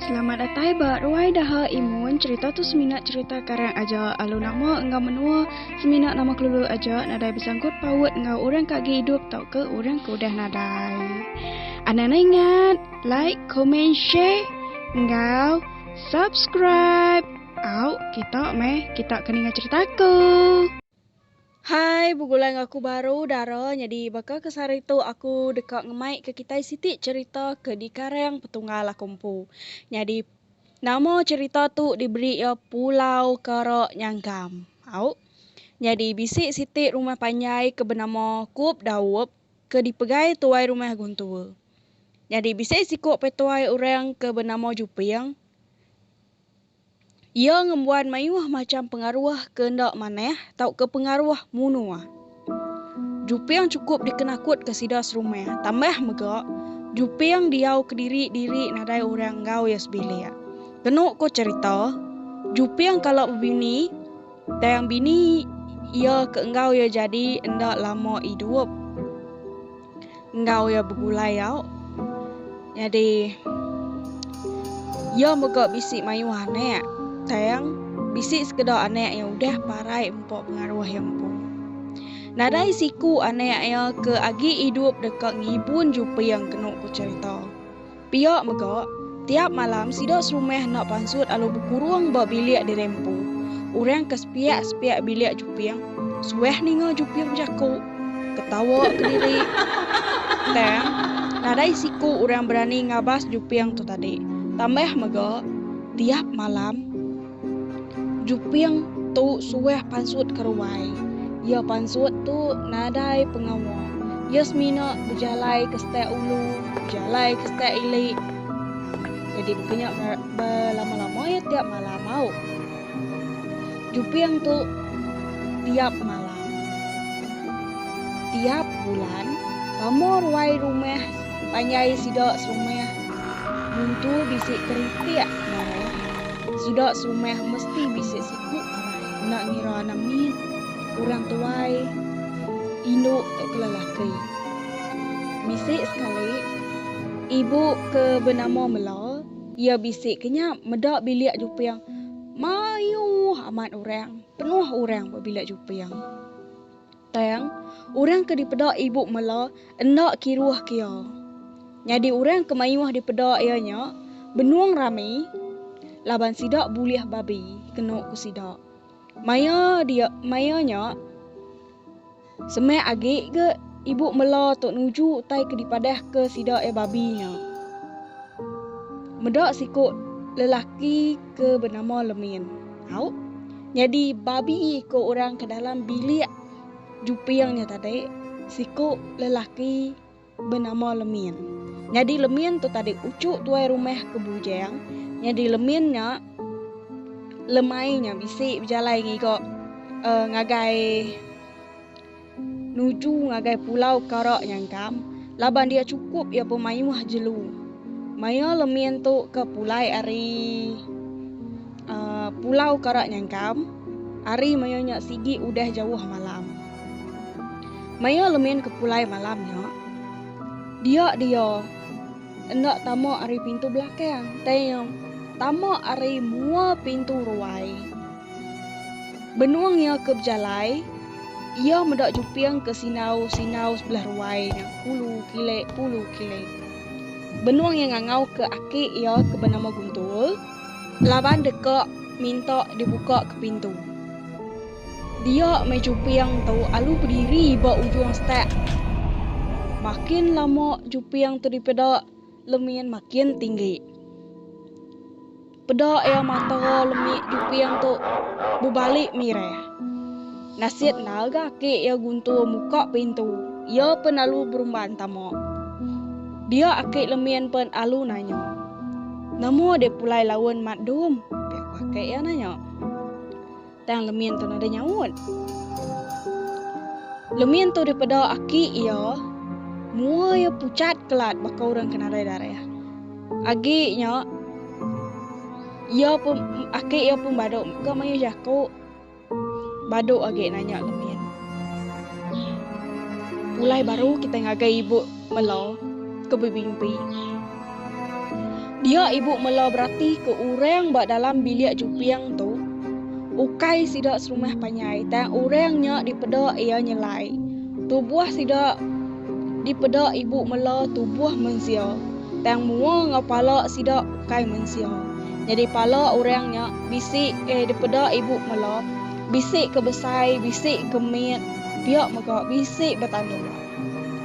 Selamat datai ba Ruai Daha Imun. Cerita tu semina cerita karang aja alu nama enggau menua semina nama kelulu aja nadai besangkut paut enggau orang ke agi idup tauka orang ke udah nadai. Anang enda ingat like, comment, share enggau subscribe. Au kita meh kita ke ninga cerita aku. Hai begulai enggau aku baru dara nyadi baka ke sehari tu aku deka ngemai ke kitai siti cherita ke dikarang petunggal aku empu. Nyadi nama cherita tu diberi iya Pulau Kara Nyangkam. Au. Nyadi bisi siti rumah panjai ke benama Kup Daup ke dipegai tuai rumah Guntur. Nyadi bisi siku petuai orang ke benama Juping. Iya ngembuan mayuh macham pengaruh ke enda manah tauka pengaruh munuh. Juping chukup dikenakutka sida serumah. Tambah mega, Juping diau kediri-diri nadai orang enggau iya sebilik. Kenu ku cherita, Juping kala bebini tang bini iya ke enggau iya jadi enda lama idup. Enggau iya begulai au. Nyadi iya mega bisi mayuh anak tang bisi sekeda anak iya udah parai empa pengaruh iya empu. Nadai siku anak iya ke agi idup deka ngibun Juping kenu ku cherita. Pia mega, tiap malam sida serumah enda pansut lalu bekurung ba bilik diri empu. Orang ke sepiak-sepiak bilik Juping suah ninga Juping bejaku, ketawa kediri. Tang, nadai siku orang berani ngabas Juping tu tadi. Tambah mega, tiap malam, Juping tu suah pansut ke ruai. Iya pansut tu nadai pengawa. Iya semina bejalai ke setak ulu, bejalai ke setak ili. Nyadi baka nya belama-lama iya tiap malam au. Juping tu tiap malam. Tiap bulan, pama ruai rumah panjai sida serumah muntu bisi teritik darah. Sida serumah mesti bisi siku parai enda ngira anak mit, orang tuai, indu tauka lelaki. Bisi sekali, ibu ke benama Mela, iya bisi ke nya meda bilik Juping mayuh amat orang, penuh orang ba bilik Juping. Tang, orang ke dipeda ibu Mela enda kiruh ke iya. Nyadi orang ke mayuh dipeda iya nya benung rami laban sida bulih babi kenu ku sida. Maya dia maya nya semak agi ga ibu Mela tu nuju utai ke dipadahka sida iya babi nya. Meda siku lelaki ke benama Lemin. Au. Nyadi babi ku orang ke dalam bilik Juping nya tadi siku lelaki benama Lemin. Nyadi Lemin tu tadi uchu tuai rumah ke Bujang. Nyadi Lemin nya lemai nya bisi bejalai ngiga uhh ngagai Nuju ngagai Pulau Kara Nyangkam laban dia chukup iya pemayuh jelu. Maya Lemin tu ke pulai ari uhh Pulau Kara Nyangkam, hari maya nya sigi udah jauh malam. Maya Lemin ke pulai malam nya, dia dia enda tama ari pintu belakang tang tama ari mua pintu ruai. Benung iya ke bejalai, iya meda Juping ke sinau-sinau sebelah ruai nya, pulu kili, pulu kili. Benung iya ngangau ke aki iya ke benama Guntul, laban deka minta dibuka ke pintu. Dia meh Juping tu alu bediri ba ujung setak. Makin lama Juping tu dipeda, Lemin makin tinggi. Peda iya mata lemi Juping tu bebali mirah. Nasit endar ga aki iya guntur muka pintu, iya pen alu berumban tama. Dia aki Lemin pen alu nanya. Nama deh pulai laun mat dum? Pia ku aki iya nanya. Tang Lemin tu nadai nyaut. Lemin tu dipeda aki iya, mua iya puchat kelat baka orang ke nadai darah. Agi nya, iya pun aki iya pun badu mega mayuh jaku. Badu agi nanya Lemin. Pulai baru kitai ngagai ibu Melo ke bebimpi. Dia ibu mela berati ke orang ba dalam bilik juping tu ukai sida serumah panjai tang orang nya dipeda iya nyelai. Tubuh sida dipeda ibu mela tubuh mensia tang mua enggau pala sida ukai mensia. Nyadi pala orang nya bisi eh dipeda ibu mela bisi ke besai bisi ke mit pia mega bisi betanduk.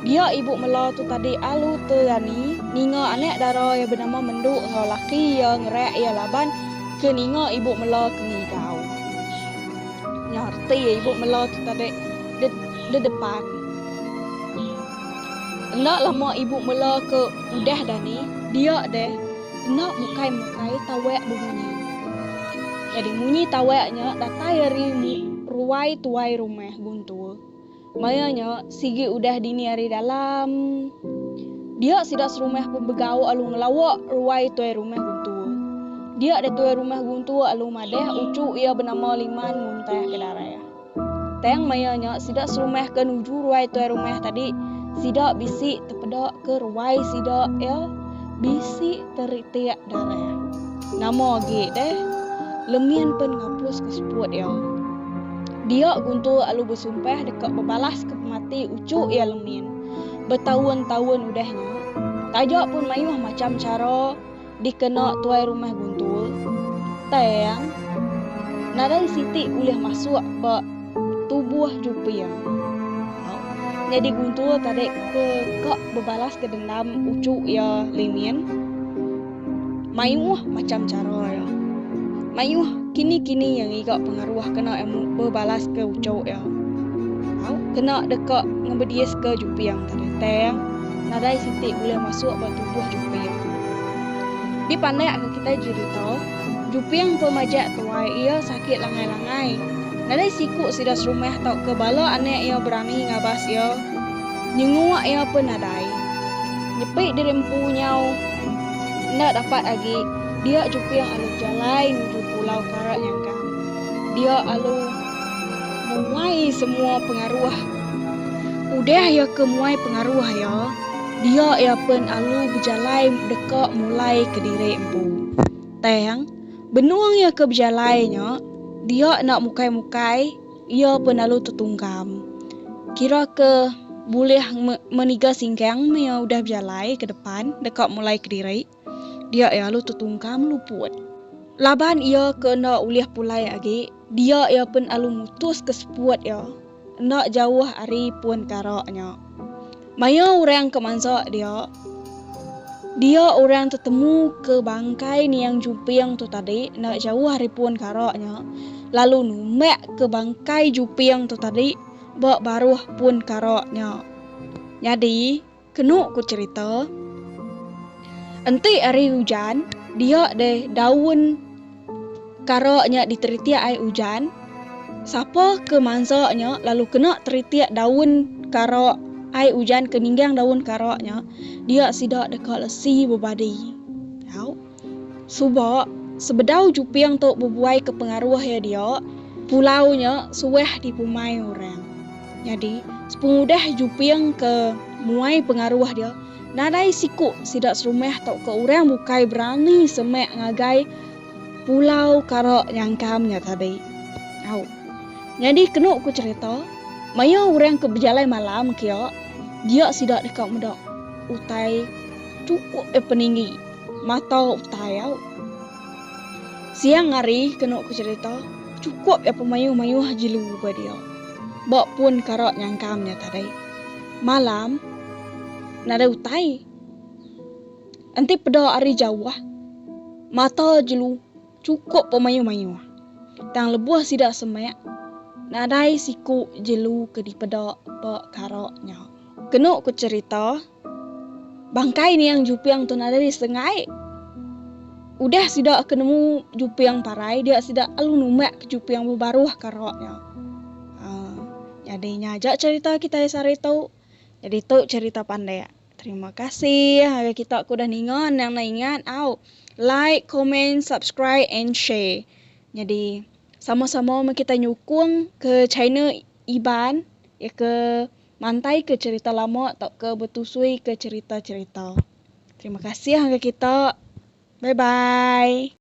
Dia ibu mela tu tadi alu terani ninga anak dara iya benama Mendu enggau laki iya ngerak iya laban ke ninga ibu mela ke ngigau. Nya reti iya ibu mela tu tadi de de depan. Enda lama ibu mela ke udah dani dia deh enda mukai-mukai tawak bemunyi. Nyadi munyi tawak nya datai ari ruai tuai rumah Guntur. Maya nya, sigi udah dini hari dalam. Dia sida serumah pun begauk alu ngelawa ruai tuai rumah Guntur. Dia deh tuai rumah Guntur alu madah uchu iya benama Liman muntah ke darah. Tang maya nya sida serumah ke nuju ruai tuai rumah tadi sida bisi tepeda ke ruai sida iya bisi teritik darah. Nama agi deh, Lemin pen ngapus ke seput iya. Dia Guntur alu besumpah deka bebalaska pemati uchu iya Lemin. Betaun-taun udah nya, taja pun mayuh macham chara dikena tuai rumah Guntur, tang nadai siti ulih masuk ba tubuh Juping. Nyadi Guntur tadi ke ka bebalaska dendam uchu iya Lemin. Mayuh macham chara iya. Mayuh kini-kini iya ngiga pengaruh kena iya bebalaska uchu iya. Au, kena deka ngebediska Juping tadi tang nadai siti ulih masuk ba tubuh Juping. Dipandakka kitai jerita, Juping pemajak tuai iya sakit langai-langai. Nadai siku sida serumah tauka bala anak iya berani ngabas iya. Nyenguk iya pen nadai. Nyepi diri empu nyau. Enda dapat agi, dia Juping alu bejalai nuju Pulau Karak Nyangkam. Dia alu muai semua pengaruh. Udah iya ke muai pengaruh iya, dia iya pen alu bejalai deka mulai kediri empu. Tang, benung iya ke bejalai nya, dia enda mukai-mukai Iya pen lalu tetungkam. Kira ke bulih meniga singkang meh iya udah bejalai ke depan deka mulai kediri, dia iya lalu tetungkam luput. Laban iya ke enda ulih pulai agi, dia iya pen lalu mutus ke seput iya enda jauh ari pun kara nya. Maya orang ke mansa dia, dia orang tetemu ke bangkai niang Juping tu tadi enda jauh ari pun kara nya lalu numbak ke bangkai Juping tu tadi ba baruh pun kara nya. Nyadi, kenu ku cherita, enti hari ujan dia deh daun kara nya diteritik ai ujan. Sapa ke mansa nya lalu kena teritik daun kara ai ujan ke ninggang daun kara nya, dia sida deka lesi bebadi. Tau. Suba, sebedau Juping tu bebuai ke pengaruh iya dia, pulau nya suah dipumai orang. Nyadi, sepengudah Juping ke muai pengaruh dia, nadai siku sida serumah tauka orang bukai berani semak ngagai Pulau Kara Nyangkam nya tadi. Au. Nyadi kenu ku cherita, maya orang ke bejalai malam kia, dia sida deka meda utai chukup iya peninggi mata utai au. Siang hari kenu ku cherita, chukup iya pemayuh-mayuh jelu ba dia. Ba pun Kara Nyangkam nya tadi. Malam nadai utai. Enti peda ari jauh, mata jelu chukup pemayuh-mayuh. Tang lebuh sida semak, nadai siku jelu ke dipeda ba kara nya. Kenu ku cherita, bangkai niang Juping tu nadai disengai. Udah sida ke nemu Juping parai, dia sida lalu numbak ke Juping ba baruh kara nya. Haa, nyadi nya aja cherita kitai sehari tu. Nyadi tu cherita pandak. Terima kasih ngagai kita ke udah ninga anang enda ingat au like, comment, subscribe and share. Nyadi sama-sama meh kita nyukung ke channel Iban iya ke mantai ke cherita lama tauka betusui ke cherita-cherita. Terima kasih ngagai kita. Bye bye.